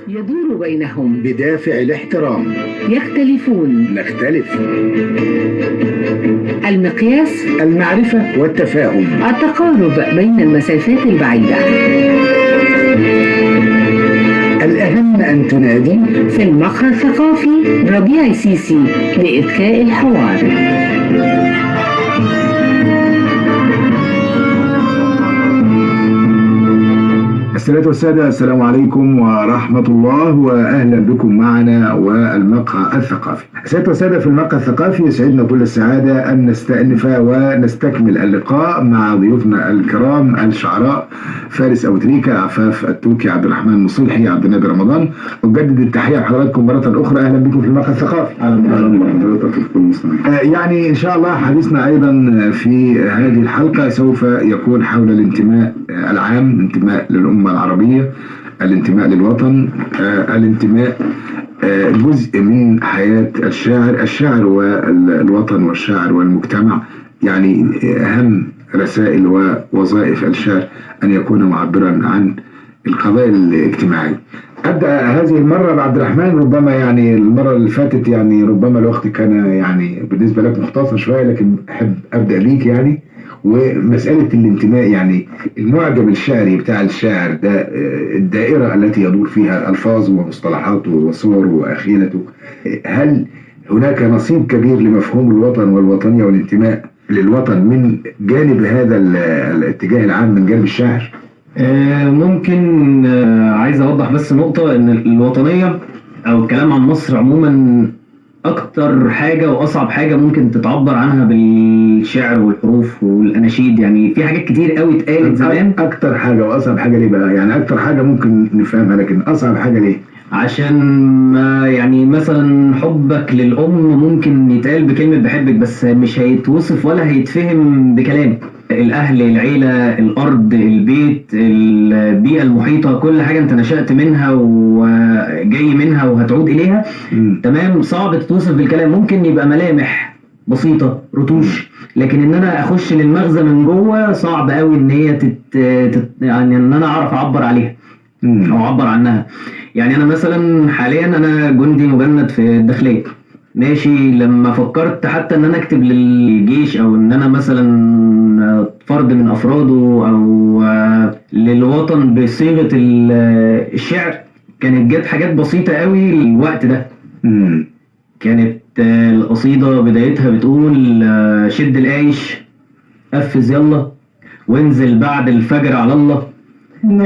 يدور بينهم بدافع الاحترام، يختلفون نختلف. المقياس المعرفة والتفاهم، التقارب بين المسافات البعيدة. الأهم أن تنادي في المقهى الثقافي ربيع سيسي لإذكاء الحوار. السيدات والسادة، السلام عليكم ورحمة الله، وأهلا بكم معنا والمقهى الثقافي. السيدات والسادة، في المقهى الثقافي يسعدنا كل السعادة أن نستأنف ونستكمل اللقاء مع ضيوفنا الكرام الشعراء فارس أبو تريكة، عفاف التوكي، عبد الرحمن مصلحي، عبد النبي رمضان. أجدد التحية لحضراتكم مرة أخرى، أهلا بكم في المقهى الثقافي. أهلا بحضرتك وكل المستمعين. يعني إن شاء الله حديثنا أيضا في هذه الحلقة سوف يكون حول الانتماء العام، الانتماء للأمة العربية، الانتماء للوطن، الانتماء جزء من حياة الشاعر، الشاعر والوطن والشاعر والمجتمع. يعني أهم رسائل ووظائف الشاعر أن يكون معبرا عن القضايا الاجتماعية. أبدأ هذه المرة بعبد الرحمن، ربما يعني المرة اللي فاتت يعني ربما الوقت كان يعني بالنسبة لك مختصر شوية، لكن أحب أبدأ بيك يعني. ومسألة الانتماء، يعني المعجم الشعري بتاع الشاعر ده، الدائرة التي يدور فيها ألفاظه ومصطلحاته وصوره وأخيلته، هل هناك نصيب كبير لمفهوم الوطن والوطنية والانتماء للوطن من جانب هذا الاتجاه العام من جانب الشاعر؟ ممكن عايز أوضح بس نقطة، إن الوطنية أو الكلام عن مصر عموما أكتر حاجة وأصعب حاجة ممكن تتعبر عنها بالشعر والحروف والأناشيد. يعني في حاجات كتير قوي اتقالت زمان. أكتر حاجة وأصعب حاجة ليه بقى؟ يعني أكتر حاجة ممكن نفهمها، لكن أصعب حاجة ليه؟ عشان يعني مثلا حبك للأم ممكن يتقال بكلمة بحبك، بس مش هيتوصف ولا هيتفهم بكلام. الأهل، العيلة، الأرض، البيت، البيئة المحيطة، كل حاجة أنت نشأت منها وجاي منها وهتعود إليها. تمام، صعب تتوصف بالكلام. ممكن يبقى ملامح بسيطة، رتوش، لكن إن أنا أخش للمغزى من جوه صعب قوي إن هي يعني إن أنا أعرف أعبر عليها أو أعبر عنها. يعني أنا مثلا حاليا أنا جندي مجند في الداخلية، ماشي. لما فكرت حتى ان انا اكتب للجيش او ان انا مثلا فرد من افراده او للوطن بصيغة الشعر، كانت جت حاجات بسيطة قوي الوقت ده. كانت القصيدة بدايتها بتقول شد القايش، قفز يلا، وانزل بعد الفجر على الله،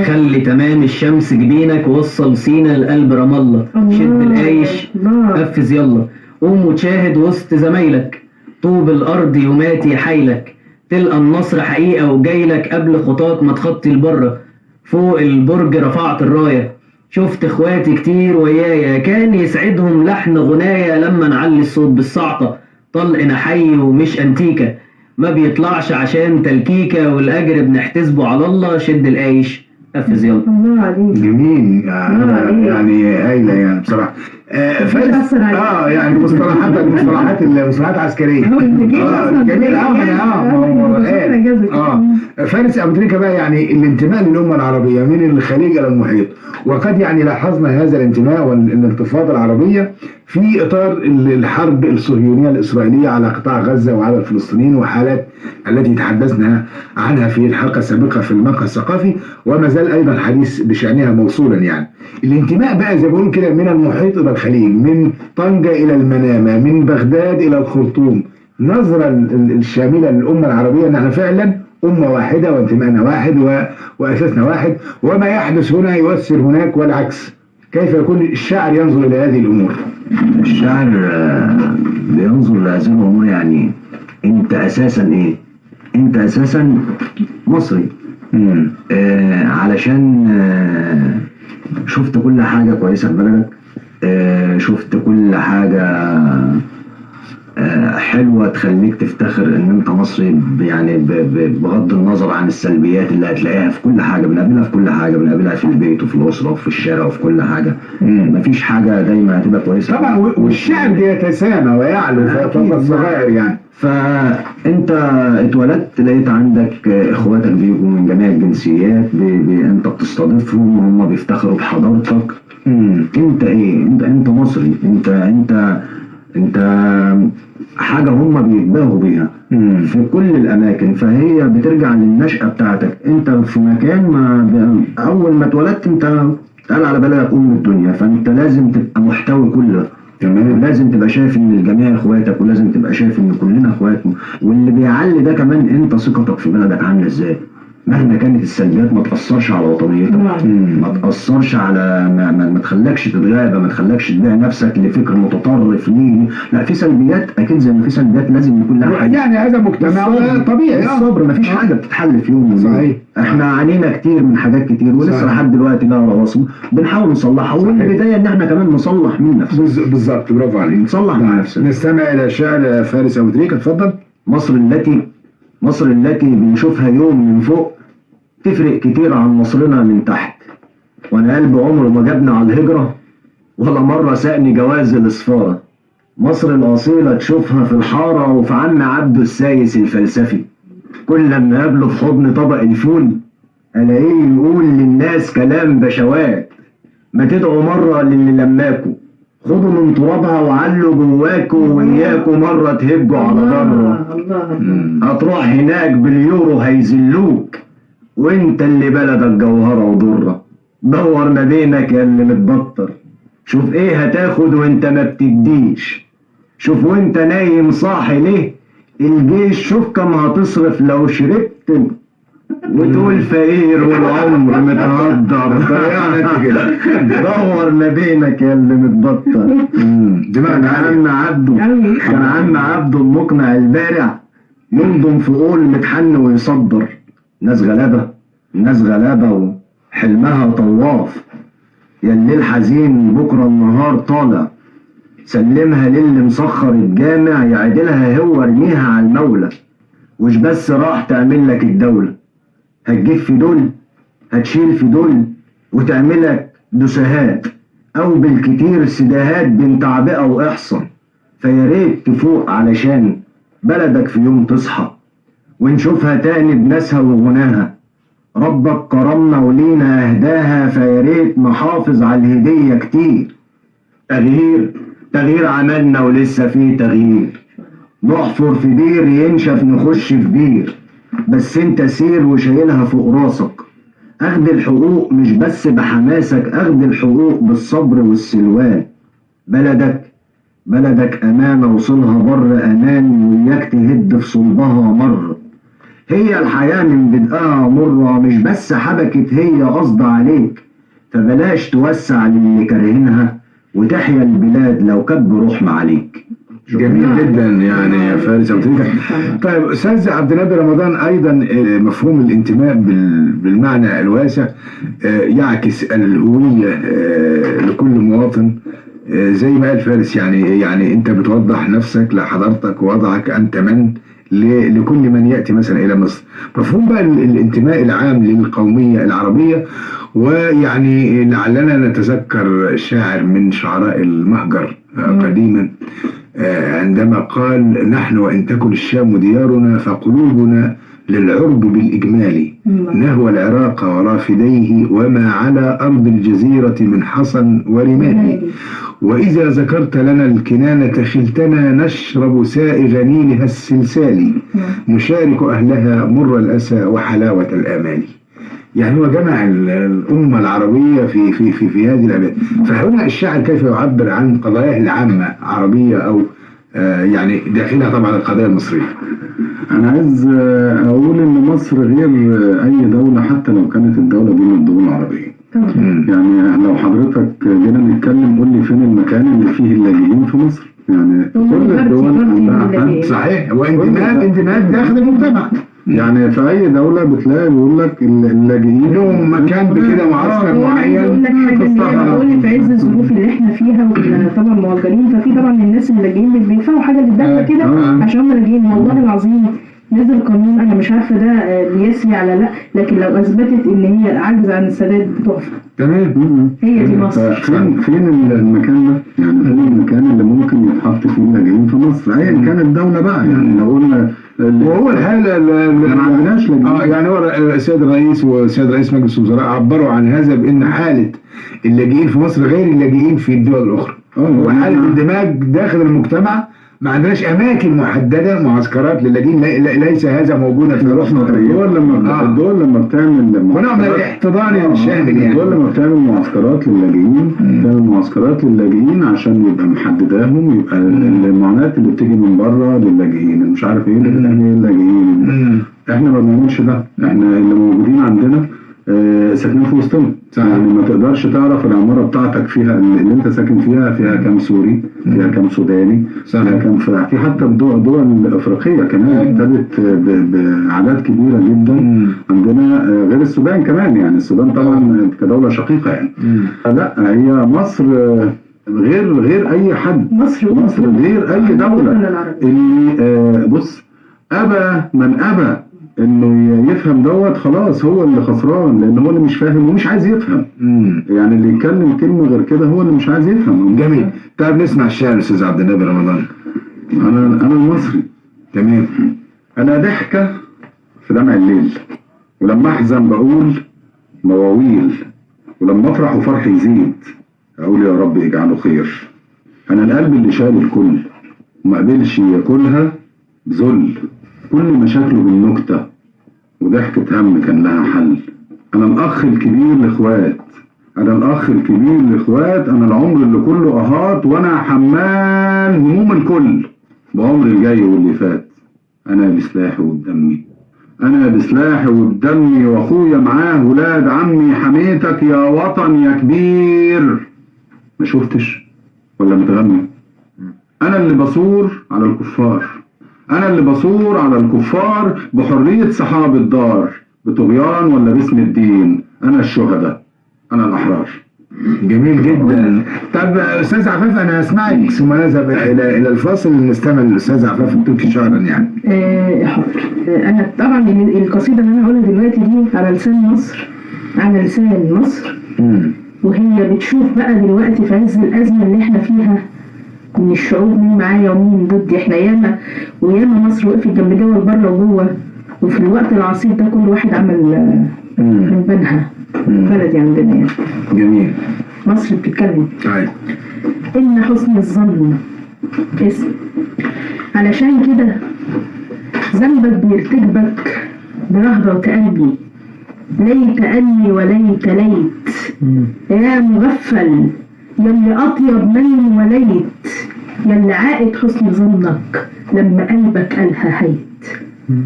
خلي تمام الشمس جبينك، وصل سينا لقلب رام الله، شد القايش، قفز يلا، قوم وتشاهد وسط زمايلك، طوب الأرض يماتي حيلك، تلقى النصر حقيقة وجايلك، قبل خطاك ما تخطي البرة، فوق البرج رفعت الراية، شفت اخواتي كتير ويايا، كان يسعدهم لحن غنايا، لما نعلي الصوت بالصعقة، طلقنا حي ومش أنتيكة، ما بيطلعش عشان تلكيكة، والأجر بنحتسبه على الله، شد القايش، قفز يلا. الله عليك، جميل يعني، هايلة يعني بصراحة. فارس يعني مصطلحات مصطلحات عسكرية. جميل. فارس أبو تريكة بقى، يعني الانتماء للأمة العربية من الخليج إلى المحيط، وقد يعني لاحظنا هذا الانتماء والانتفاضة العربية في إطار الحرب الصهيونية الإسرائيلية على قطاع غزة وعلى الفلسطينيين، وحالات التي تحدثنا عنها في الحلقة السابقة في المقهى الثقافي، وما زال أيضا حديث بشأنها موصولا. يعني الانتماء بقى زي ما بيقولوا كده من المحيط إلى الخليج، من طنجة إلى المنامة، من بغداد إلى الخرطوم، نظرة الشاملة للأمة العربية أن احنا فعلا أمة واحدة وانتمائنا واحد وأساسنا واحد، وما يحدث هنا يؤثر هناك والعكس. كيف يكون الشاعر ينظر إلى هذه الأمور؟ الشاعر بينظر لهذه الأمور، يعني أنت أساسا إيه؟ أنت أساسا مصري. علشان شفت كل حاجة كويسة في بلدك، شفت كل حاجة حلوة تخليك تفتخر ان انت مصري، يعني بغض النظر عن السلبيات اللي هتلاقيها في كل حاجة بنقابلها، في كل حاجة بنقابلها، في البيت وفي الأسرة وفي الشارع وفي كل حاجة. مفيش حاجة دايما هتبقى كويسة طبعا، والشعر بيتسامى ويعلو فوق الصغائر يعني. فانت اتولدت لقيت عندك اخواتك بيجوا من جميع الجنسيات، انت بتستضيفهم وهم بيفتخروا بحضارتك. انت ايه؟ انت مصري، انت انت حاجة هم بيتباهوا بيها في كل الاماكن. فهي بترجع للنشأة بتاعتك. انت في مكان ما اول ما اتولدت انت قال على بالك ام الدنيا، فانت لازم تبقى محتوي كل ده. تمام. لازم تبقى شايف ان الجميع اخواتك، ولازم تبقى شايف ان كلنا اخوات. واللي بيعلي ده كمان انت ثقتك في بلدك عامله ازاي. مهما كانت السلبيات ما تاثرش على وطنيتك، ما تاثرش على ما تخلكش تتغابى، ما تخلكش تبيع نفسك لفكر متطرف. ليه؟ لا، في سلبيات اكيد، زي ما في سلبيات لازم يكون لها حل. يعني هذا مجتمع طبيعي، الصبر، ما فيش حاجة بتتحل في يوم. صحيح. احنا عانينا كتير من حاجات كتير ولسه لحد دلوقتي لها رواسب بنحاول نصلحها، والبداية ان احنا كمان نصلح من نفسنا. بالظبط، برافو عليك، نصلح من نفسنا. نستمع الى شعر فارس ابو تريكه، اتفضل. مصر التي بنشوفها يوم من فوق تفرق كتير عن مصرنا من تحت. وانا قلب عمره ما جابنا على الهجرة ولا مرة سأني جواز الإصفارة. مصر الأصيلة تشوفها في الحارة وفي عم عبده السايس الفلسفي، كل لما قابله في حضن طبق الفول ألاقيه يقول للناس كلام بشوات. ما تدعوا مرة للي لماكوا، خدوا من ترابها وعلوا جواكوا، وإياكوا مرة تهبوا على بره. هتروح هناك باليورو هيذلوك، وانت اللي بلدك جوهرة وضرة. دور ما بينك يا اللي متبطر، شوف ايه هتاخد وانت ما بتديش، شوف وانت نايم صاحي ليه الجيش، شوف كم هتصرف لو شربت وتقول فقير والعمر متهدر. دور ما بينك يا اللي متبطر. كان عم عبده المقنع البارع ينضم في قول متحن ويصدر. ناس غلابة، ناس غلابة وحلمها طواف. يا الليل حزين بكرة النهار طالع، سلمها للي مسخر الجامع يعدلها هو ارميها على المولى. وش بس راح تعمل لك الدولة، هتجيب في دول، هتشيل في دول، وتعملك دسهات او بالكتير سداهات بين تعبئة واحصاء. فياريت تفوق علشان بلدك في يوم تصحى ونشوفها تاني بناسها وغناها. ربك كرمنا ولينا اهداها، فياريت نحافظ على الهدية كتير. تغيير عملنا ولسه فيه تغيير، نحفر في بير ينشف نخش في بير، بس انت سير وشايلها فوق راسك. اخد الحقوق مش بس بحماسك، اخد الحقوق بالصبر والسلوان. بلدك امانة وصلها بر امان، وياك تهد في صلبها مر. هي الحياة من بدقها مرة، مش بس حبكت هي قصد عليك. فبلاش توسع للي كارهينها، وتحيا البلاد لو كب رحمة عليك. جميل جدا يعني يا فارس ابو تريكه. طيب استاذ عبد النبي رمضان، ايضا مفهوم الانتماء بالمعنى الواسع يعكس الهوية لكل مواطن، زي ما قال فارس، يعني انت بتوضح نفسك لحضرتك ووضعك انت من لكل من ياتي مثلا الى مصر. مفهوم بقى الانتماء العام للقوميه العربية، ويعني لعلنا نتذكر شاعر من شعراء المهجر قديما عندما قال: نحن وإن تكن الشام ديارنا فقلوبنا للعرب بالإجمال، نهوى العراق ورافديه وما على أرض الجزيرة من حصن ورمال، وإذا ذكرت لنا الكنانة خلتنا نشرب سائغ نيلها السلسال، نشارك أهلها مر الأسى وحلاوة الآمال. يعني هو جمع الأمة العربية في في في في هذه الأبيات. فهنا الشاعر كيف يعبر عن قضاياه العامة عربية أو يعني داخلها طبعا القضايا المصرية. أنا عايز أقول إن مصر غير أي دولة، حتى لو كانت الدولة دي من الدول العربية. يعني لو حضرتك جينا نتكلم قول لي فين المكان اللي فيه اللاجئين في مصر؟ يعني كل الدول عندها. صحيح، وانتماء داخل المجتمع. يعني في اي دولة بتلاقي بيقول لك اللاجئين لهم مكان بكده معسكر معين. اقول لك حاجة، ان انا بقول في عز الظروف اللي احنا فيها وكنا طبعا مهجرين، ففي طبعا الناس اللاجئين مش بيدفعوا حاجة للدولة كده عشان هم لاجئين. والله العظيم نزل قانون، انا مش عارفه ده بيسري على لا، لكن لو اثبتت ان هي عاجزه عن السداد بتعفى. تمام. هي دي مصر. فين المكان ده؟ يعني فين المكان اللي ممكن يتحط فيه اللاجئين في مصر؟ ايا كانت الدولة بقى، يعني لو قلنا وهو الحالة ما عندناش لاجئين. يعني هو السيد الرئيس والسيد رئيس مجلس الوزراء عبروا عن هذا بان حاله اللاجئين في مصر غير اللاجئين في الدول الاخرى. وحاله اندماج داخل المجتمع، ما عندناش اماكن محددة معسكرات للاجئين، ليس هذا موجودا في رحنا الدول لما الدول لما بتعمل ونوع من الاحتضان الشامل، يعني الدول لما بتعمل معسكرات للاجئين بتعمل معسكرات للاجئين عشان يبقى محدداهم، يبقى المعاناة اللي بتيجي من بره للاجئين، مش عارف ايه اللي بتعمل ايه للاجئين. احنا ما بنعملش ده، احنا اللي موجودين عندنا ساكنين في وسطنا. يعني ما تقدرش تعرف العمارة بتاعتك فيها اللي انت ساكن فيها كام سوري، فيها كام سوداني، فيها كام في حتى الدول الافريقية كمان ابتدت باعداد كبيرة جدا عندنا، غير السودان كمان. يعني السودان طبعا كدولة شقيقه يعني. لا، هي مصر غير اي حد، مصر غير اي دولة. اللي بص، ابى من ابى انه يفهم دوت خلاص هو اللي خسران، لان هو اللي مش فاهم ومش عايز يفهم. يعني اللي يتكلم كلمة غير كده هو اللي مش عايز يفهم. جميل. طيب نسمع الشعر الاستاذ عبد النبي رمضان. انا المصري. تمام. انا ضحكه في دمع الليل، ولما احزن بقول مواويل، ولما افرح وفرحي يزيد اقول يا رب اجعله خير. انا القلب اللي شال الكل وما قبلش ياكلها بذل، كل مشاكله بالنكته وضحكة هم كان لها حل. أنا الأخ الكبير لإخوات، أنا الأخ الكبير لإخوات، أنا العمر اللي كله أهات، وأنا حمال هموم الكل بعمر الجاي واللي فات. أنا بسلاحي وبدمي، أنا بسلاحي وبدمي، وأخويا معاه ولاد عمي، حميتك يا وطن يا كبير. ما شفتش ولا متغمي؟ أنا اللي بصور على الكفار، أنا اللي بصور على الكفار بحرية صحاب الدار، بطغيان ولا باسم الدين. أنا الشهداء، أنا الأحرار. جميل جدا. طب أستاذ عفاف، أنا هسمعك ثم نذهب إلى الفاصل نستمع للأستاذ عفاف التركي شعرا. يعني حاضر. أنا طبعا القصيدة اللي أنا هقولها دلوقتي دي على لسان مصر، على لسان مصر. وهي بتشوف بقى دلوقتي في عز الأزمة اللي احنا فيها من الشعوب، مين معايا ومين ضدي. احنا ياما وياما مصر وقفت جنب دول بره وجوه، وفي الوقت العصيب ده كل واحد عمل من بنها بلدي عندنا يعني. جميل. مصر بتتكلم. طيب. إن حسن الظن اسم، علشان كده ذنبك بيرتكبك برهبة وتأني. ليت أني وليت ليت يا مغفل، يلي أطيب من وليت، يلي عائد حسن ظنك لما قلبك قالها هيت.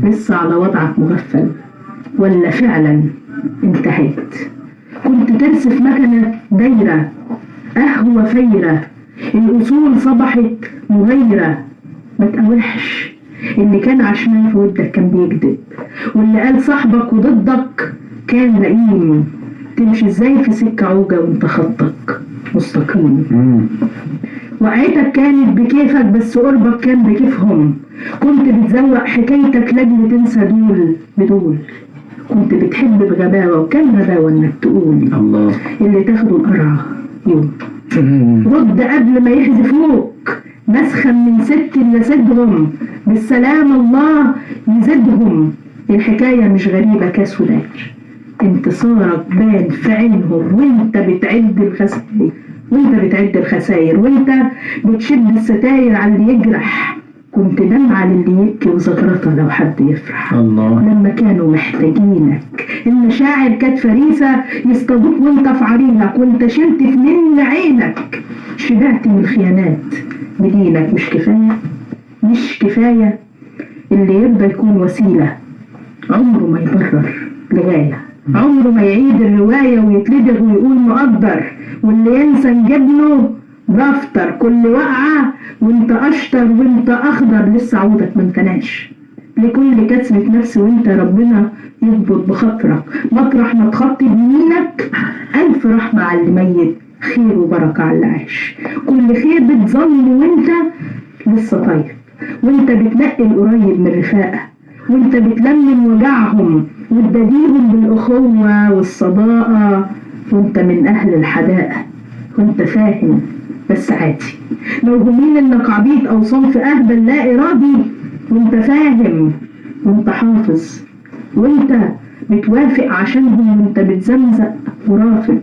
لسه على وضعك مغفل ولا فعلا انتهيت؟ كنت ترسف مكنة دايرة قهوة فايرة، الأصول صبحت مغيرة. ما تقاوحش، اللي كان عشمان في ودك كان بيكذب، واللي قال صاحبك وضدك كان لئيم. تمشي ازاي في سكة عوجة وانت خطك مستقيم؟ وقعتك كانت بكيفك بس قربك كان بكيفهم. كنت بتزوق حكايتك لاجل تنسى دول بدول. كنت بتحب بغباوة وكان غباوة انك تقول الله اللي تاخده القرعة يوم. رد قبل ما يحذفوك مسخا من ست اللي سدهم، بالسلام الله يزيدهم. الحكاية مش غريبة كاس وداير، انتصارك بان في عينهم وانت بتعد الخسائر، وانت بتعد الخسائر، وانت بتشد الستاير على اللي يجرح. كنت دمعة للي يبكي وزغرطة لو حد يفرح. الله. لما كانوا محتاجينك المشاعر كانت فريسة يصطادوك وانت في عرينك، وانت شلت في من عينك. شبعت من الخيانات بدينك. مش كفاية، مش كفاية اللي يرضى يكون وسيلة عمره ما يبرر لغاية، عمره ما يعيد الرواية ويتلدغ ويقول مقدر. واللي ينسى نجيب دفتر كل وقعة وانت أشطر وانت أخضر. لسه عودك ما امتنعش لكل كسرة نفس وانت ربنا يضبط بخاطرك. مطرح ما تخطي بيمينك ألف رحمة على اللي ميت، خير وبركة على اللي عاش. كل خير بتظل وانت لسه طيب، وانت بتنقل قريب من رفاقة، وانت بتلملم وجعهم وتداديهم بالأخوة والصداقة، وانت من أهل الحدائق وانت فاهم بس عادي، موهومين انك عبيط أو صنف أهبل لا إرادي، وانت فاهم وانت حافظ وانت بتوافق عشانهم، وانت بتزمزق ورافض،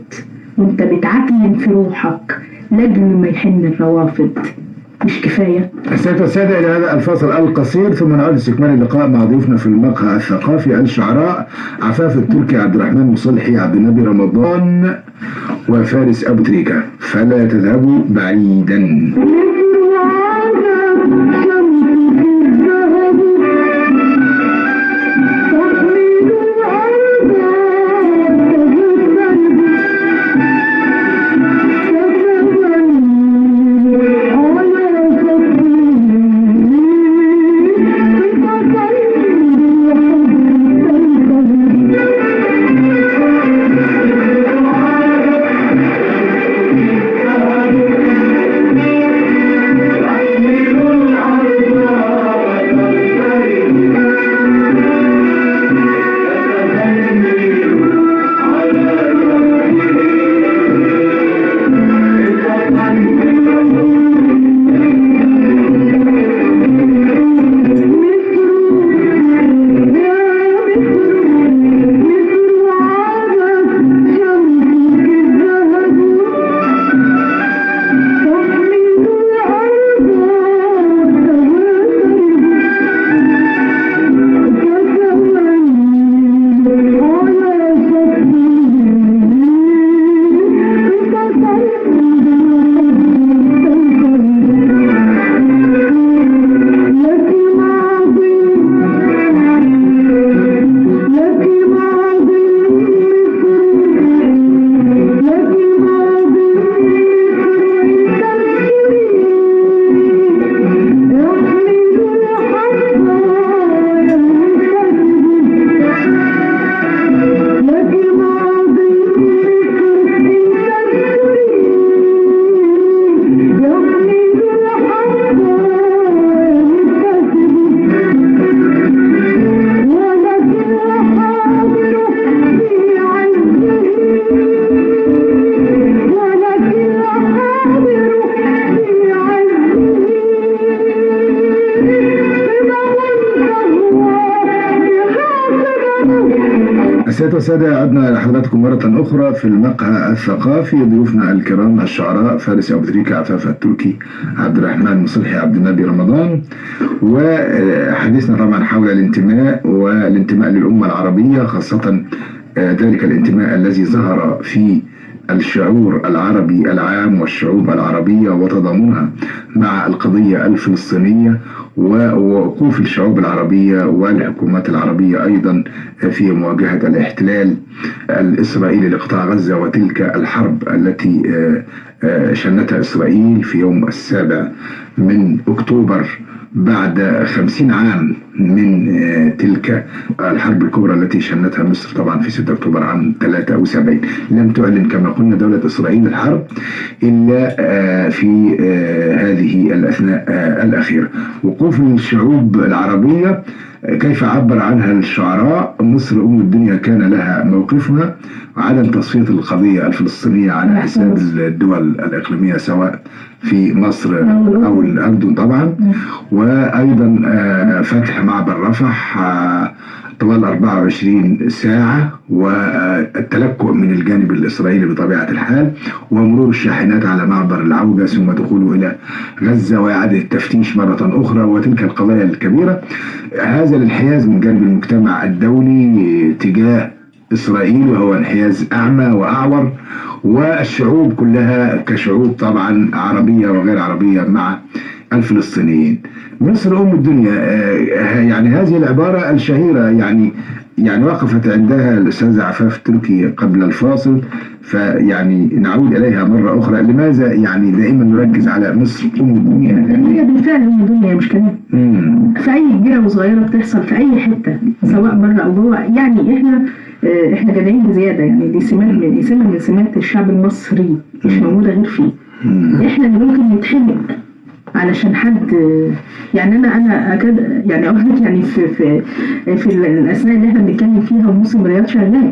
وانت بتعكنن في روحك لاجل ما يحن الروافض. مش كفاية؟ السادة والسادة، إلى هذا الفاصل القصير ثم نعود لاستكمال اللقاء مع ضيوفنا في المقهى الثقافي الشعراء عفاف التركي، عبد الرحمن مصلحي، عبد النبي رمضان، وفارس أبو تريكة. فلا تذهبوا بعيدا. السادة والسادة، عدنا لحضراتكم مرة أخرى في المقهى الثقافي. ضيوفنا الكرام الشعراء فارس أبو تريكة، عفاف التركي، عبد الرحمن مصلحي، عبد النبي رمضان. وحديثنا طبعا حول الانتماء والانتماء للأمة العربية، خاصة ذلك الانتماء الذي ظهر في الشعور العربي العام والشعوب العربية وتضامنها مع القضية الفلسطينية، ووقوف الشعوب العربية والحكومات العربية أيضا في مواجهة الاحتلال الإسرائيلي لقطاع غزة وتلك الحرب التي شنتها إسرائيل في يوم 7 أكتوبر بعد 50 عام من تلك الحرب الكبرى التي شنتها مصر طبعا في 6 أكتوبر عام 73. لم تعلن كما قلنا دولة إسرائيل الحرب إلا في هذه الأثناء الأخيرة. وقوف الشعوب العربية كيف عبر عنها الشعراء؟ مصر أم الدنيا كان لها موقفها، وعدم تصفية القضية الفلسطينية على حساب الدول الإقليمية سواء في مصر أو الأردن طبعا، وأيضا فتح معبر رفح طوال 24 ساعة والتلكؤ من الجانب الإسرائيلي بطبيعة الحال، ومرور الشاحنات على معبر العوجة ثم دخوله إلى غزة وإعادة التفتيش مرة أخرى وتلك القضايا الكبيرة. هذا الانحياز من جانب المجتمع الدولي تجاه إسرائيل وهو انحياز أعمى وأعور، والشعوب كلها كشعوب طبعا عربية وغير عربية مع الفلسطينيين. مصر أم الدنيا، يعني هذه العبارة الشهيرة يعني وقفت عندها الأستاذة عفاف التركي قبل الفاصل، فيعني نعود إليها مرة أخرى. لماذا يعني دائما نركز على مصر أم الدنيا؟ هي بالفعل أم الدنيا، مش كلام. في أي كبيرة وصغيرة بتحصل في أي حتة سواء بره أو جوه، يعني إحنا جدعين بزيادة، يعني دي سمة من سمات الشعب المصري مش موجودة غير فيه. إحنا اللي ممكن نتحمق علشان حد يعني انا اكاد يعني اقول لك يعني في في في الاثناء اللي احنا بنتكلم فيها وموسم الرياض شغال،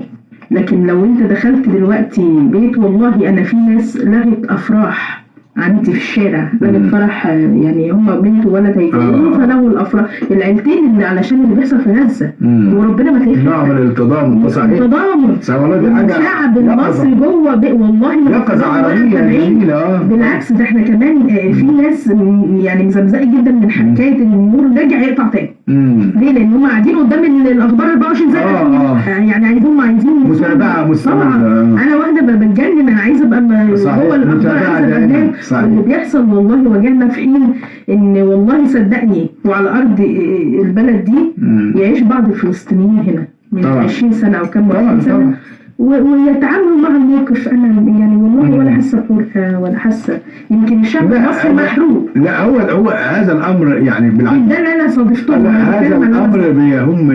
لكن لو انت دخلت دلوقتي بيت، والله انا في ناس لغت افراح عندي في الشارع، لغت فرح، يعني هما بنت وولد هيتجوزوا فلغوا الافراح العيلتين اللي علشان اللي بيحصل في غزة. وربنا ما تلاقيش نوع من التضامن. صحيح، تضامن والله دي حاجة الشعب المصري جوه والله يقظه عربية جميلة. بالعكس ده احنا كمان في ناس يعني مزمزقه جدا من حكاية ان النور رجع يقطع تاني. ليه؟ لان هم قاعدين قدام الاخبار 24 ساعة، يعني عايزين متابعه مستمرة. انا واحدة بتجنن، انا عايزه ابقى جوه الاخبار، عايزه ابقى اللي بيحصل والله وجعنا، في حين ان والله صدقني وعلى ارض البلد دي يعيش بعض الفلسطينيين هنا من 20 سنة او كم 20 سنة ويتعاملوا مع الموقف. انا يعني والله ولا حاسه بحرقه ولا حاسه، يمكن الشعب المصري محروق. لا هو هذا الامر يعني بالعكس ده اللي انا صادفته. هذا الامر بيهم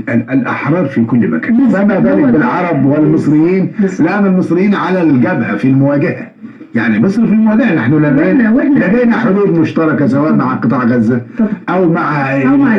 الاحرار في كل مكان، فما بالك بالعرب والمصريين، لان المصريين على الجبهة في المواجهة. يعني مصر في المواجهة، نحن لدينا حدود مشتركة سواء مع قطاع غزة او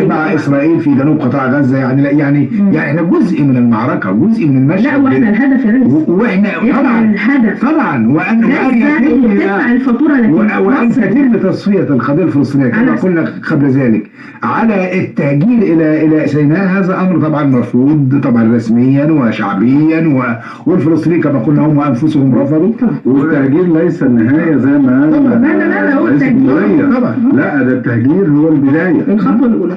مع اسرائيل في جنوب قطاع غزة. يعني لا يعني يعني احنا جزء من المعركة، جزء من المشهد. لا واحنا الهدف يا ريس، واحنا طبعا الهدف طبعا، وان يتم الفاتورة، وان تتم تصفية القضية الفلسطينية كما قلنا قبل ذلك على التهجير الى سيناء. هذا امر طبعا مرفوض طبعا رسميا وشعبيا، والفلسطينيين كما قلنا هم انفسهم رفضوا. والتهجير ليس النهاية زي ما قال. لا لا لا هو التهجير طبعا، لا ده التهجير هو البداية، الخطوة الاولى.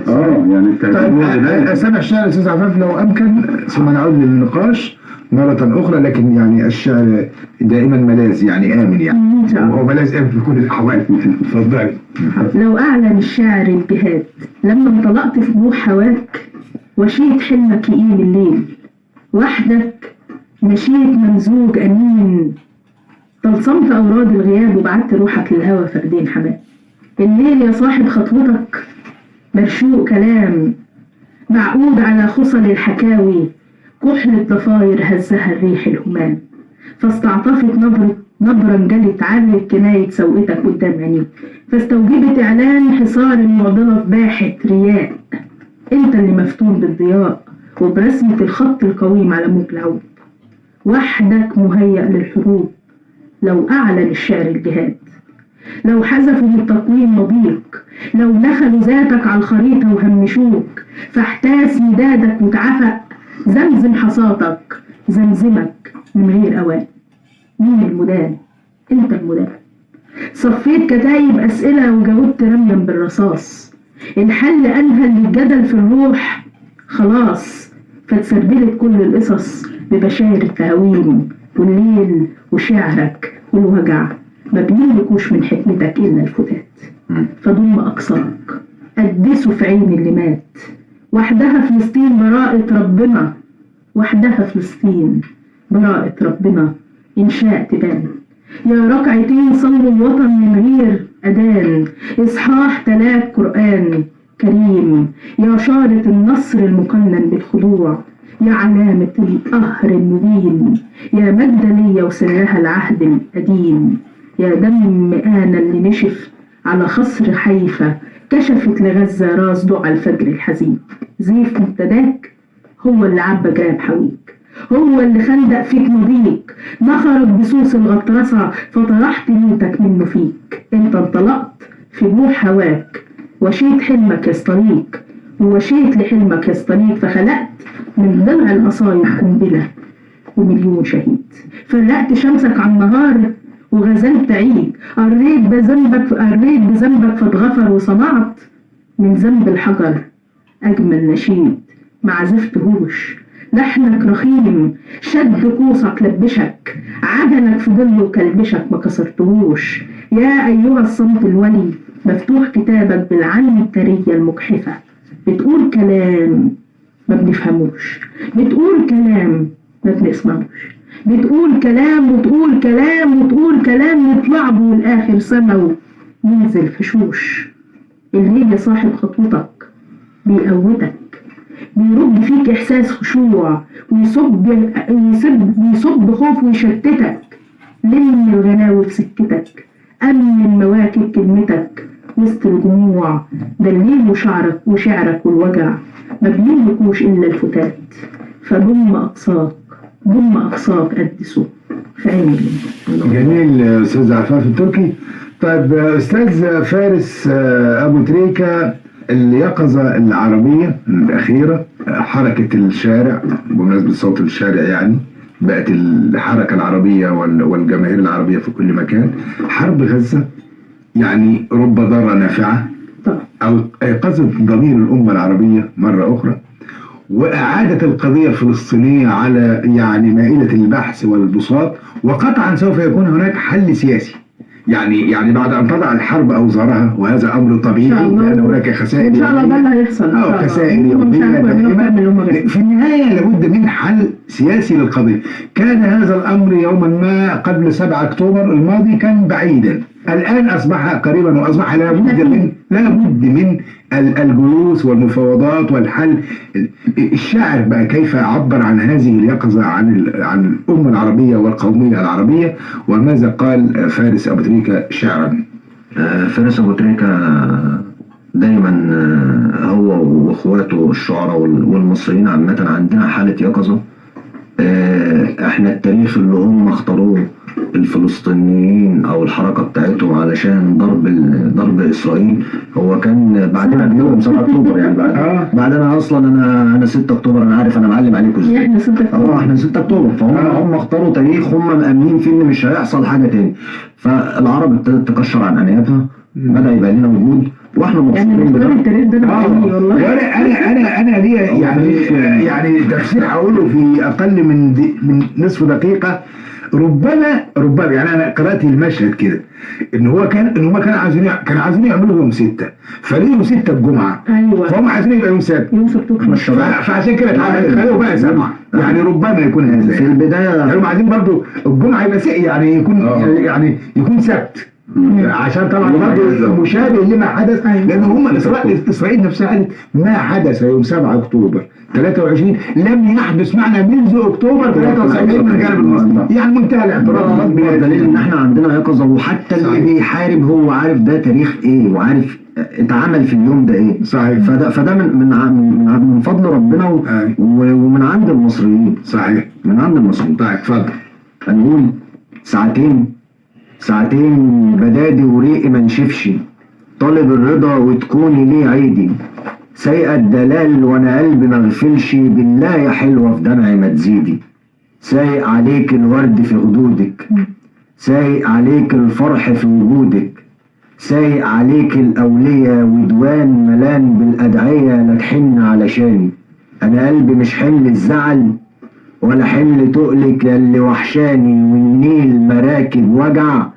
يعني التهجير هو البداية. سامع الشعر استاذ عفاف لو امكن، ثم نعود للنقاش مرة أخرى، لكن يعني الشعر دائما ملاذ، يعني آمن، يعني هو ملاذ آمن في كل الأحوال. اتفضلي. لو أعلن الشاعر الجهاد لما انطلقت في بوح هواك، وشيت حلمك يقيم الليل وحدك، مشيت ممزوج أمين، طلصمت أوراد الغياب وبعدت روحك للهوى فردين حمام. الليل يا صاحب خطوتك مرشوق كلام، معقود على خصل الحكاوي، كحل الضفاير هزها الريح الهمام، فاستعطفت نبرة انجلت عرت كناية سوقتك قدام عينيك، فاستوجبت إعلان حصار المعضلة في باحة رياء. انت اللي مفتون بالضياء وبرسمة الخط القويم على موج العود، وحدك مهيأ للحروب. لو أعلن الشعر الجهاد، لو حذفوا من التقويم مضيق، لو دخلوا ذاتك على الخريطة وهمشوك، فاحتاس مدادك واتعفق، زمزم حصاتك زمزمك من غير أوان. مين المدان؟ انت المدان. صفيت كتايب أسئلة وجاوبت رميا بالرصاص، الحل أنهل للجدل في الروح خلاص، فتسربلت كل القصص ببشاير التهاويم والليل وشعرك والوجع، ما بيملكوش من حكمتك إلا الفتات. فضم أقصاك قدسه في عين اللي مات، وحدها فلسطين براءة ربنا، وحدها فلسطين براءة ربنا إنشاء تبان. يا ركعتين صلوا الوطن من غير أذان، إصحاح 3 قرآن كريم، يا شارة النصر المقنن بالخضوع، يا علامة القهر المبين، يا مجدلية وسرها العهد القديم، يا دم آنا اللي نشف على خصر حيفا، كشفت لغزة راس دعاء الفجر الحزين. زيف مبتداك هو اللي عبى جراب حويك، هو اللي خندق فيك مضيق، نخرك بصوص الغطرسة فطرحت موتك منه فيك. انت انطلقت في بوح هواك، وشيت حلمك يستريك، ووشيت لحلمك يستريك، فخلقت من ضلع القصايد قنبلة ومليون شهيد. فرقت شمسك عن النهار وغزلت عيد، قريت بذنبك فاتغفر، وصنعت من ذنب الحجر أجمل نشيد. ما عزفتهوش لحنك رخيم، شد قوسك لبشك، عجنك في ظله كلبشك ما كسرتهوش. يا أيها الصمت الولي مفتوح كتابك بالعين الترية المجحفة، بتقول كلام ما بنفهموش، بتقول كلام ما بنسمعوش، بتقول كلام وتقول كلام وتقول كلام، نطلع به الآخر سما وننزل فشوش. الليل يا صاحب خطوتك بيقوتك، بيرد فيك إحساس خشوع، ويصب خوف ويشتتك. لم الغناوي في سكتك، أمن مواكب كلمتك، وسط الجموع، ده الليل وشعرك وشعرك والوجع ما بيملكوش إلا الفتات. فضم أقصاك، ضم أقصاك قدسه في عيني. جميل أستاذ عفاف التركي. طيب أستاذ فارس أبو تريكة، اليقظة العربية الأخيرة، حركة الشارع، بمناسبة صوت الشارع يعني بقت الحركة العربية والجماهير العربية في كل مكان. حرب غزة يعني رب ضارة نافعة، أو أيقظت ضمير الأمة العربية مرة أخرى، وإعادة القضية الفلسطينية على يعني مائدة البحث والبساط، وقطعا سوف يكون هناك حل سياسي. يعني بعد أن تضع الحرب أوزارها، وهذا أمر طبيعي لأن هناك خسائر إن شاء الله ده اللي هيحصل، خسائر يومية دائمة. في النهاية لابد من حل سياسي للقضية. كان هذا الأمر يوما ما قبل 7 أكتوبر الماضي كان بعيدا، الآن أصبح قريبا، وأصبح لابد من الجلوس والمفاوضات والحل. الشاعر بقى كيف عبر عن هذه اليقظة عن الأمة العربية والقومية العربية، وماذا قال فارس أبو تريكة شعرا؟ فارس أبو تريكة دايما هو واخواته الشعراء والمصريين عامة عندنا حالة يقظة. احنا التاريخ اللي هم اختاروه الفلسطينيين او الحركة بتاعتهم علشان ضرب اسرائيل، هو كان بعدنا بيوم 7 اكتوبر يعني بعد انا اصلا انا 6 اكتوبر، انا عارف انا معلم عليكم ازاي، احنا 6 اكتوبر، احنا 6 اكتوبر. فهم هم اختاروا تاريخ هم مأمنين فيه ان مش هيحصل حاجة تاني. فالعرب ابتدت تكشر عن انيابها، بدا يبقى لنا وجود، واحنا مبسوطين بده. التاريخ ده والله. وانا انا ليا يعني تفسير هقوله في اقل من نصف دقيقة. ربما يعني انا قرات المشهد كده ان هو كان ان هم كانوا عايزين يعملوا يوم 6، فليه يوم 6 الجمعة؟ ايوه، فهم عايزين يبقى يوم 7، يوم 6. فعشان كده اتعمل بقى 7، يعني ربما يكون هذا في البداية. يعني هم عايزين برضه الجمعة يبقى يعني يكون يعني يكون سبت، عشان طبعا برضه مشابه لما حدث، لان هم اسرائيل نفسها قالت ما حدث يوم 7 اكتوبر 23 لم يحدث معنا منذ اكتوبر 73 من الجانب المصري، يعني منتهى الاعتراف. اكبر دليل ان احنا عندنا يقظه، وحتى اللي بيحارب هو عارف ده تاريخ ايه، وعارف اتعمل في اليوم ده ايه. صحيح. فده من من فضل ربنا ومن عند المصريين. صحيح، من عند المصريين. طيب اتفضل. هنقول ساعتين بدادي وريقي ما نشفش، طالب الرضا وتكوني ليه عيدي، سايقه الدلال وانا قلبي ما غفلش، بالله يا حلوة في دمعي ما تزيدي، سايق عليك الورد في خدودك، سايق عليك الفرح في وجودك، سايق عليك الاولية ودوان ملان بالادعيه لا تحن علشاني، انا قلبي مش حمل الزعل ولا حمل تقلك ياللي وحشاني، والنيل مراكب وجع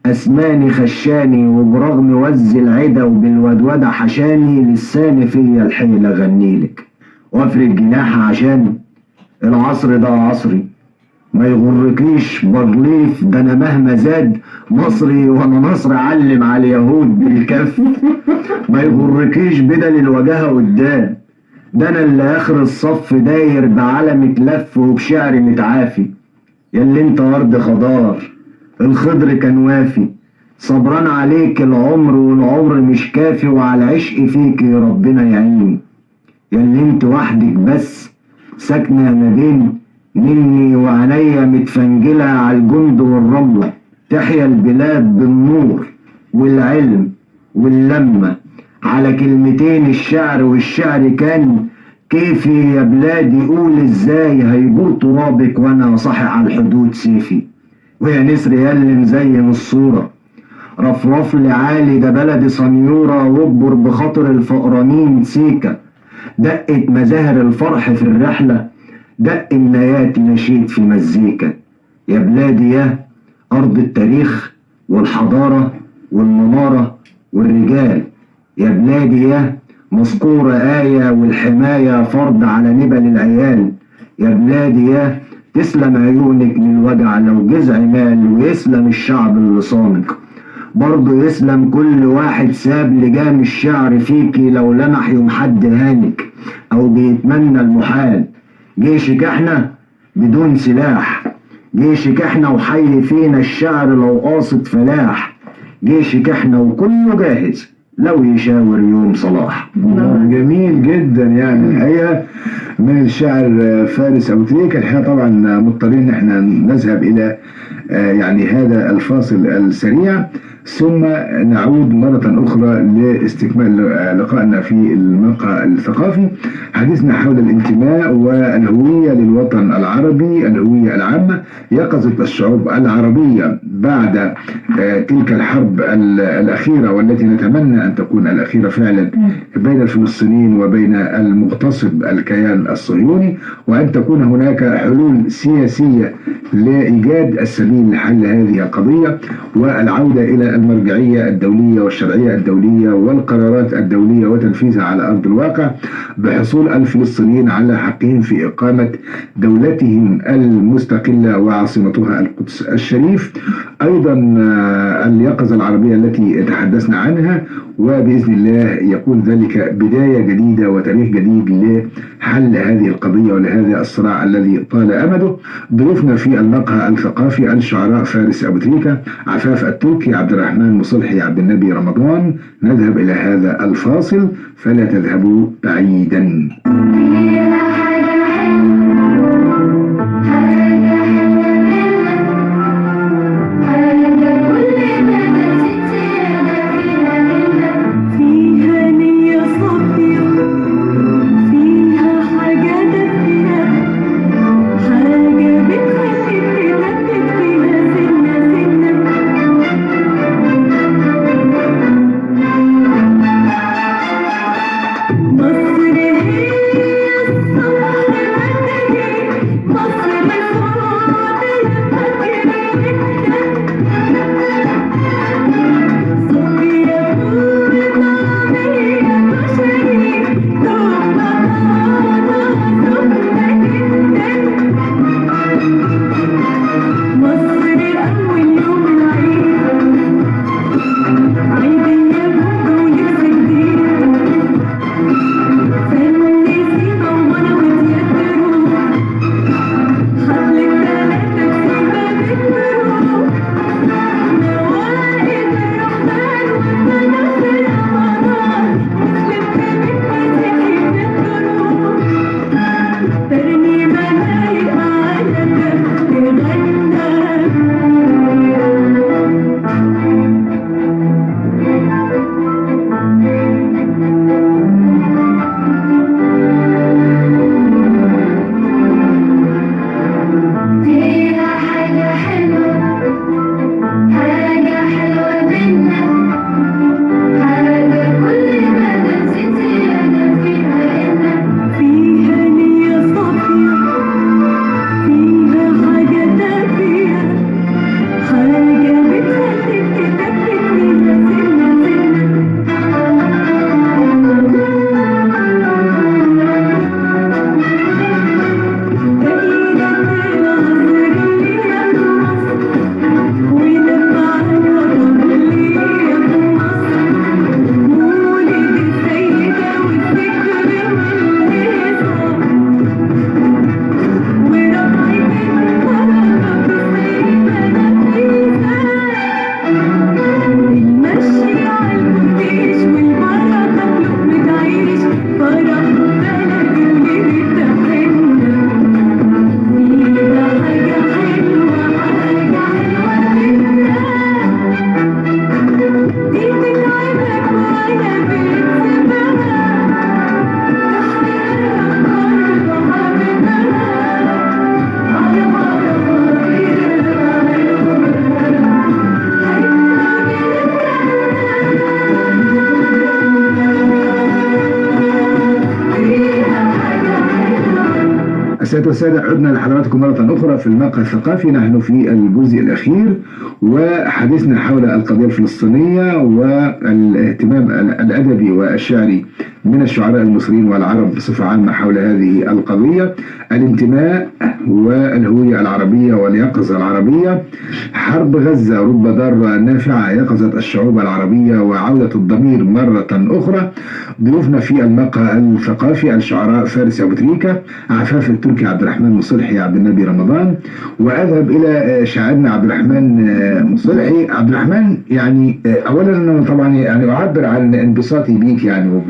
أسماني خشاني، وبرغم وز العدا وبالودودة حشاني، لساني فيا الحيلة غنيلك، وافرد جناح عشان العصر ده عصري، ما يغركيش برليف ده انا مهما زاد مصري، وانا نصر علم على اليهود بالكف، ما يغركيش بدل الوجاهة قدام، ده انا اللي اخر الصف داير بعلمك لف وبشعري متعافي، ياللي انت ارض خضار الخضر كان وافي، صبران عليك العمر والعمر مش كافي، وعلى العشق فيك يا ربنا يعيني، ياللي انت وحدك بس ساكنة ما بين مني وعينيا متفنجله على الجند والرمله، تحيا البلاد بالنور والعلم واللمه، على كلمتين الشعر والشعر كان كيفي، يا بلادي قول ازاي هيبور ترابك وانا صاحي على الحدود سيفي، ويا نسر ياللي مزين الصورة رفرف لي عالي ده بلدي صنيورة، وابر بخاطر الفقرانين سيكة، دقت مزاهر الفرح في الرحلة، دق النايات نشيد في مزيكا، يا بلادي يا أرض التاريخ والحضارة والمنارة والرجال، يا بلادي يا مذكورة آية والحماية فرض على نبل العيال، يا بلادي يا تسلم عيونك من الوجع لو جزع مال، ويسلم الشعب اللي صانك برضه، يسلم كل واحد ساب لجام الشعر فيكي لو لمح يوم حد هانك أو بيتمنى المحال، جيشك احنا بدون سلاح، جيشك احنا وحي فينا الشعر لو قاصد فلاح، جيشك احنا وكله جاهز لو يشاور يوم صلاح. جميل جدا، يعني الحقيقة من الشاعر فارس أبو تريكة. الحقيقة طبعا مضطرين ان احنا نذهب الى يعني هذا الفاصل السريع، ثم نعود مرة أخرى لاستكمال لقائنا في المقهى الثقافي. حديثنا حول الانتماء والهوية للوطن العربي، الهوية العامة، يقظة الشعوب العربية بعد تلك الحرب الأخيرة، والتي نتمنى أن تكون الأخيرة فعلا بين الفلسطينيين وبين المغتصب الكيان الصهيوني، وأن تكون هناك حلول سياسية لإيجاد السبيل لحل هذه القضية والعودة إلى المرجعية الدولية والشرعية الدولية والقرارات الدولية وتنفيذها على أرض الواقع، بحصول الفلسطينيين على حقهم في إقامة دولتهم المستقلة وعاصمتها القدس الشريف. أيضا اليقظة العربية التي تحدثنا عنها، وبإذن الله يكون ذلك بداية جديدة وتاريخ جديد لحل هذه القضية ولهذا الصراع الذي طال أمده. ضيوفنا في المقهى الثقافي الشعراء فارس أبو تريكة، عفاف التركي، عبد الرحمن مصلحي، عبد النبي رمضان. نذهب إلى هذا الفاصل، فلا تذهبوا بعيدا. مصر هي السيدات والسادة، عدنا لحضراتكم مرة أخرى في المقهى الثقافي. نحن في الجزء الأخير وحديثنا حول القضية الفلسطينية والاهتمام الأدبي والشعري من الشعراء المصريين والعرب بصفة عامة حول هذه القضية، الانتماء والهوية العربية واليقظة العربية. حرب غزة رب ضارة نافعة، يقظة الشعوب العربية وعودة الضمير مرة أخرى. ضيوفنا في المقهى الثقافي الشعراء فارس أبو تريكة، عفاف التركي بك عبد الرحمن مصلحي، عبد النبي رمضان. واذهب الى شاعرنا عبد الرحمن مصلحي. عبد الرحمن، يعني اولا انا طبعا يعني اعبر عن انبساطي بيك، يعني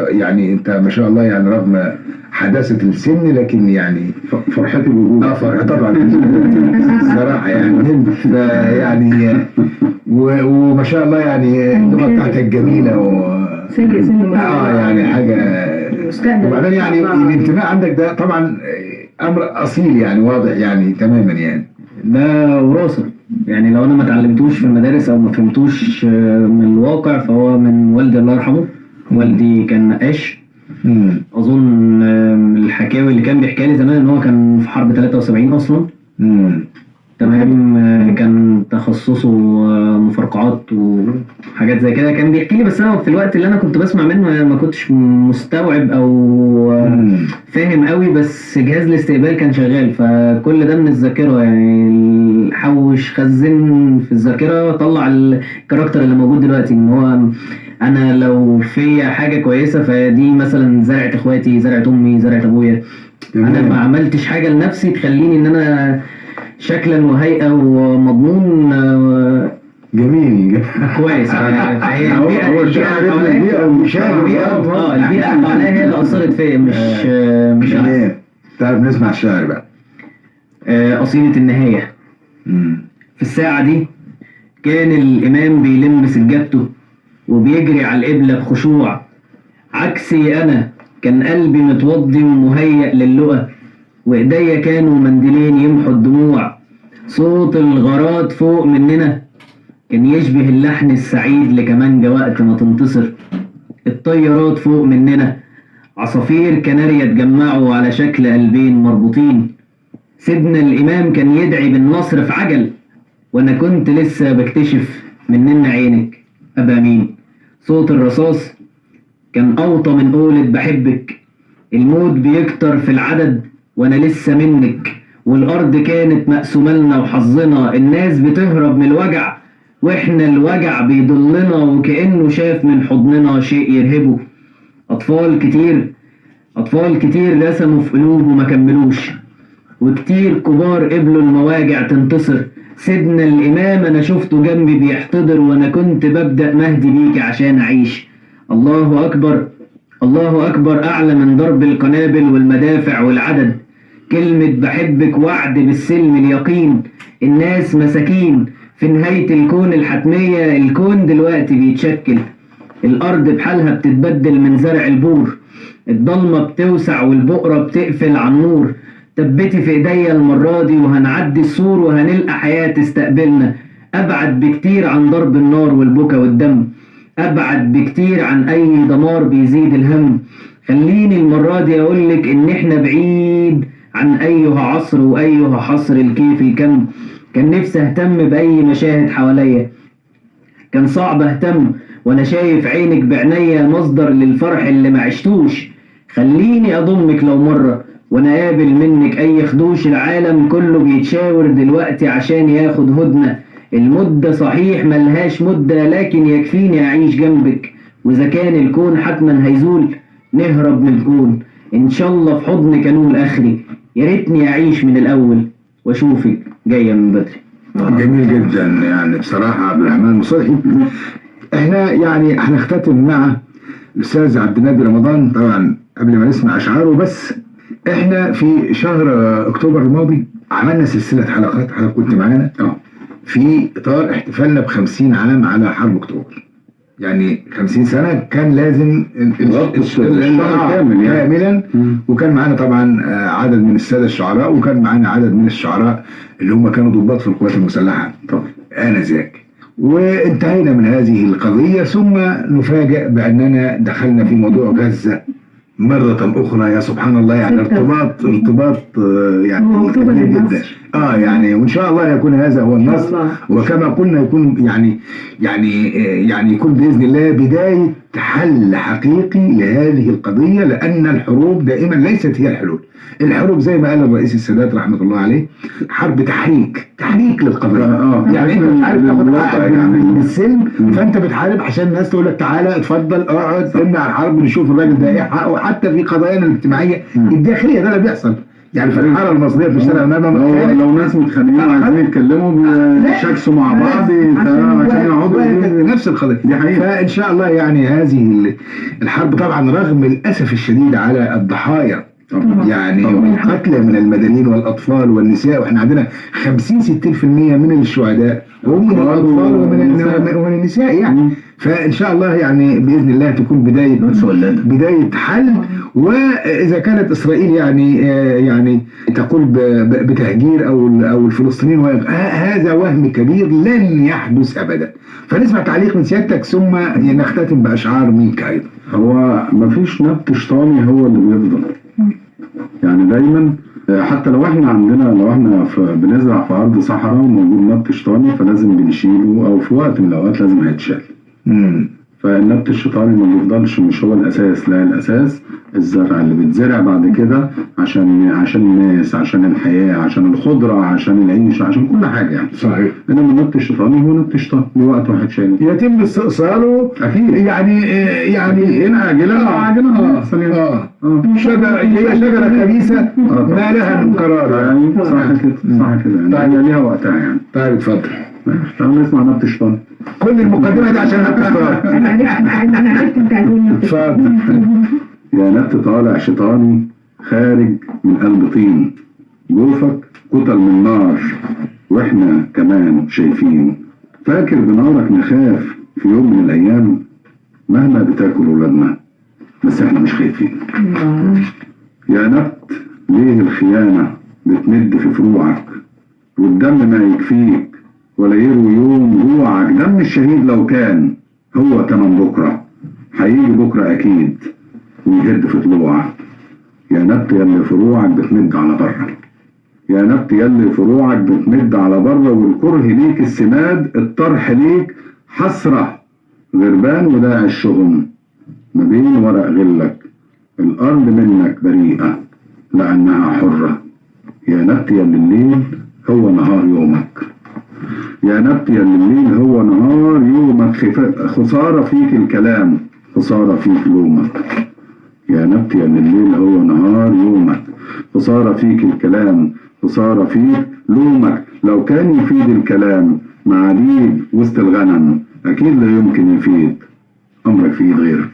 يعني انت ما شاء الله، يعني رغم حداثة السن لكن يعني فرحتي بوجودك. فرح طبعا الصراحة يعني، يعني وما شاء الله يعني اللغة بتاعتك جميلة سابق سنة يعني حاجة. وبعدين يعني الانتماء عندك ده طبعا امر اصيل، يعني واضح يعني تماما، يعني ده وراثه. يعني لو انا ما اتعلمتوش في المدارس او ما فهمتوش من الواقع فهو من والدي الله يرحمه. والدي كان نقاش. اظن الحكاوي اللي كان بيحكيها لي زمان ان هو كان في حرب 73 اصلا. تمام. كان تخصصه مفرقعات وحاجات زي كده، كان بيحكي لي، بس انا في الوقت اللي انا كنت بسمع منه ما كنتش مستوعب او فاهم قوي، بس جهاز الاستقبال كان شغال، فكل ده من الذاكرة يعني، حوش خزن في الذاكرة، طلع الكاركتر اللي موجود دلوقتي. ان هو انا لو في حاجة كويسة فدي مثلا زرعت اخواتي، زرعت امي، زرعت ابويا. انا ما عملتش حاجة لنفسي تخليني ان انا شكلا وهيئة ومضمون جميل كويس. فهي البيئة البيئة اللي حواليا هي اللي اثرت فيا، مش تمام. طيب نسمع الشعر بقى. قصيدة النهاية. في الساعة دي كان الامام بيلم سجادته وبيجري على القبلة بخشوع، عكسي انا كان قلبي متوضي ومهيأ للقى، وايديا كانوا منديلين يمحوا الدموع. صوت الغارات فوق مننا كان يشبه اللحن السعيد لكمانجا وقت ما تنتصر. الطيارات فوق مننا عصافير كناريا اتجمعوا على شكل قلبين مربوطين. سيدنا الإمام كان يدعي بالنصر في عجل، وانا كنت لسه بكتشف مننا عينك أبقى مين. صوت الرصاص كان أوطى من قولة بحبك، الموت بيكتر في العدد وانا لسه منك، والارض كانت مقسومة لنا وحظنا، الناس بتهرب من الوجع واحنا الوجع بيضلنا، وكأنه شاف من حضننا شيء يرهبه. اطفال كتير رسموا في قلوب وما كملوش، وكتير كبار قبلوا المواجع تنتصر. سيدنا الامام انا شفته جنبي بيحتضر، وانا كنت ببدأ مهدي بيك عشان اعيش. الله اكبر، الله اكبر، اعلى من ضرب القنابل والمدافع والعدد. كلمة بحبك وعد بالسلم اليقين، الناس مساكين في نهاية الكون الحتمية. الكون دلوقتي بيتشكل، الأرض بحالها بتتبدل من زرع البور، الضلمة بتوسع والبقرة بتقفل على النور. تبتي في ايديا المرة دي وهنعدي السور، وهنلقى حياة تستقبلنا أبعد بكتير عن ضرب النار والبكا والدم، أبعد بكتير عن أي دمار بيزيد الهم. خليني المرة دي أقولك إن إحنا بعيد عن أيها عصر وأيها حصر الكيف الكم. كان نفسي أهتم بأي مشاهد حواليا، كان صعب أهتم وأنا شايف عينك بعناية مصدر للفرح اللي ما عشتوش. خليني أضمك لو مرة وأنا قابل منك أي خدوش. العالم كله بيتشاور دلوقتي عشان ياخد هدنة، المدة صحيح ملهاش مدة لكن يكفيني أعيش جنبك. وإذا كان الكون حتما هيزول نهرب من الكون، إن شاء الله في حضن كانون آخري. يا ريتني أعيش من الأول وأشوفك جاية من بدري. جميل جدا يعني بصراحة عبد الرحمن مصلحي. احنا يعني هنختتم مع الأستاذ عبد النبي رمضان، طبعا قبل ما نسمع أشعاره، بس احنا في شهر أكتوبر الماضي عملنا سلسلة حلقات، حضرتك كنت معانا في إطار احتفالنا ب50 عام على حرب أكتوبر. يعني 50 سنة كان لازم الشهر كامل يعني. كاملا. وكان معانا طبعا عدد من السادة الشعراء، وكان معانا عدد من الشعراء اللي هم كانوا ضباط في القوات المسلحة طبعا آنذاك. وانتهينا من هذه القضية، ثم نفاجأ بأننا دخلنا في موضوع غزة مرة أخرى. يا سبحان الله، يعني ارتباط يعني كبير جدا. يعني وإن شاء الله يكون هذا هو النصر، وكما قلنا يكون يعني يعني يعني يكون بإذن الله بداية حل حقيقي لهذه القضية، لأن الحروب دائما ليست هي الحلول. الحروب زي ما قال الرئيس السادات رحمة الله عليه، حرب تحريك للقضية. يعني أنت مش عارف تاخد حقك بالسلم، فأنت بتحارب عشان الناس تقول لك تعالى اتفضل اقعد امنع الحرب نشوف الراجل ده ايه حقه. حتى في قضايانا الاجتماعية الداخلية ده اللي بيحصل. يعني في الحارة المصرية في شارع النهضة لو ناس متخانقين وعايزين يتكلموا بيشاكسوا مع بعض عشان يقعدوا نفس القضية. دي حقيقة. فان شاء الله يعني هذه الحرب طبعا رغم الاسف الشديد على الضحايا يعني والقتلى من المدنيين والاطفال والنساء، واحنا عندنا 50-60% من الشهداء هم من الاطفال ومن النساء يعني. فان شاء الله يعني باذن الله تكون بداية حل. واذا كانت اسرائيل يعني تقول بتهجير او الفلسطينيين، هذا وهم كبير لن يحدث ابدا. فنسمع تعليق من سيادتك ثم نختتم باشعار منك ايضا. هو مفيش نبت شيطاني هو اللي بيفضل، يعني دايما حتى لو احنا عندنا، لو احنا بنزرع في ارض صحراء وموجود نبت شيطاني فلازم بنشيله، او في وقت من الاوقات لازم هيتشال. فالنبت الشيطاني ما بيفضلش، مش هو الاساس، لا الاساس الزرع اللي بيتزرع بعد كده عشان الناس، عشان الحياة، عشان الخضرة، عشان العيش، عشان كل حاجة يعني. صحيح. انما النبت الشيطاني هو نبت شيطاني لوقت واحد شايله يتم استئصاله اكيد، يعني ان عاجلا عاجلا. شجرة، هي شجرة خبيثة ما لها من قرار يعني. صح كده، صح كده يعني، هي ليها وقتها يعني. طيب اتفضل. تعالوا نسمع نبت شيطان. كل المقدمة دي عشان نبت شيطان. انا عرفت انت هتقول نبت شيطان. يا نبت طالع شيطاني خارج من قلب طين، جوفك كتل من نار واحنا كمان شايفين، فاكر بنارك نخاف في يوم من الايام، مهما بتاكل ولادنا بس احنا مش خايفين. يا نبت ليه الخيانة بتمد في فروعك، والدم ما يكفيك ولا يروي يوم جوعك، دم الشهيد لو كان هو تمن بكرة هيجي بكرة أكيد ويهد في طلوعك. يا نبت يلي فروعك بتمد على بره، يا نبت يلي فروعك بتمد على بره، والكره ليك السماد، الطرح ليك حسرة، غربان وداع الشغم ما بين ورق غلك، الأرض منك بريئة لأنها حرة. يا نبت يلي الليل هو نهار يومك، يا نبت يا الليل هو نهار يومك، خسارة فيك الكلام، خسارة فيك لومك. يا نبت يا الليل هو نهار يومك، خسارة فيك الكلام، خسارة فيك لومك، لو كان يفيد الكلام معاليك وسط الغنم أكيد لا يمكن يفيد أمرك في إيد غيرك.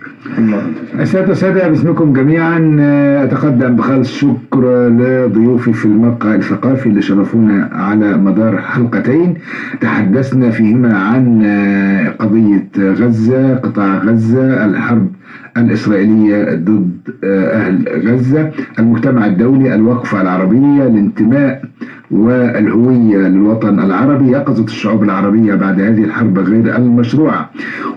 السادة والسادة، باسمكم جميعا أتقدم بخالص شكر لضيوفي في المقهى الثقافي اللي شرفونا على مدار حلقتين تحدثنا فيهما عن قضية غزة، قطاع غزة، الحرب الإسرائيلية ضد أهل غزة، المجتمع الدولي، الوقفة العربية، الانتماء والهوية للوطن العربي، يقظة الشعوب العربية بعد هذه الحرب غير المشروعة،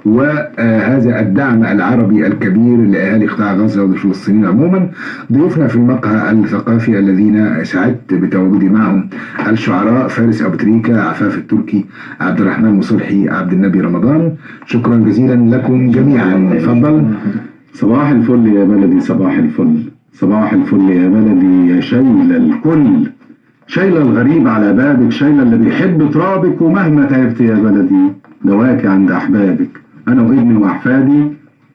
وهذا الدعم العربي الكبير لأهالي قطاع غزة والفلسطينيين عموما. ضيوفنا في المقهى الثقافي الذين سعدت بتواجدي معهم الشعراء فارس أبو تريكة، عفاف التركي، عبد الرحمن مصلحي، عبد النبي رمضان. شكرا جزيلا لكم جميعا. تفضل. صباح الفل يا بلدي، صباح الفل، صباح الفل يا بلدي، يا شايلة الكل، شايلة الغريب على بابك، شايلة اللي بيحب ترابك، ومهما تعبت يا بلدي دواكي عند أحبابك، أنا وابني وأحفادي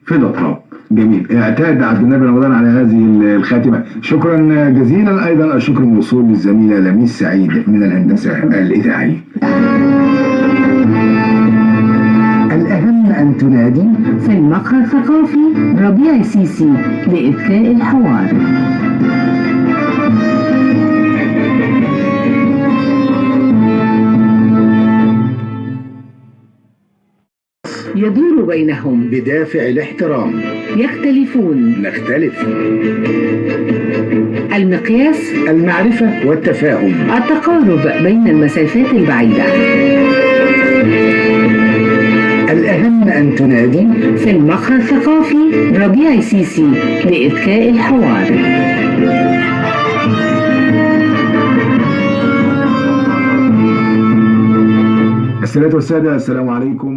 فدا تراب. جميل. اعتاد عبد النبي رمضان على هذه الخاتمة. شكرا جزيلا. أيضا الشكر موصول للزميلة لميس سعيد من الهندسة الإذاعية. الأهم أن تنادي في المقهى الثقافي ربيع سيسي لإذكاء الحوار. يدور بينهم بدافع الاحترام، يختلفون، نختلف، المقياس المعرفة والتفاهم، التقارب بين المسافات البعيدة. الأهم أن تنادي في المقهى الثقافي ربيع سيسي لإذكاء الحوار. السيدات والسادة، السلام عليكم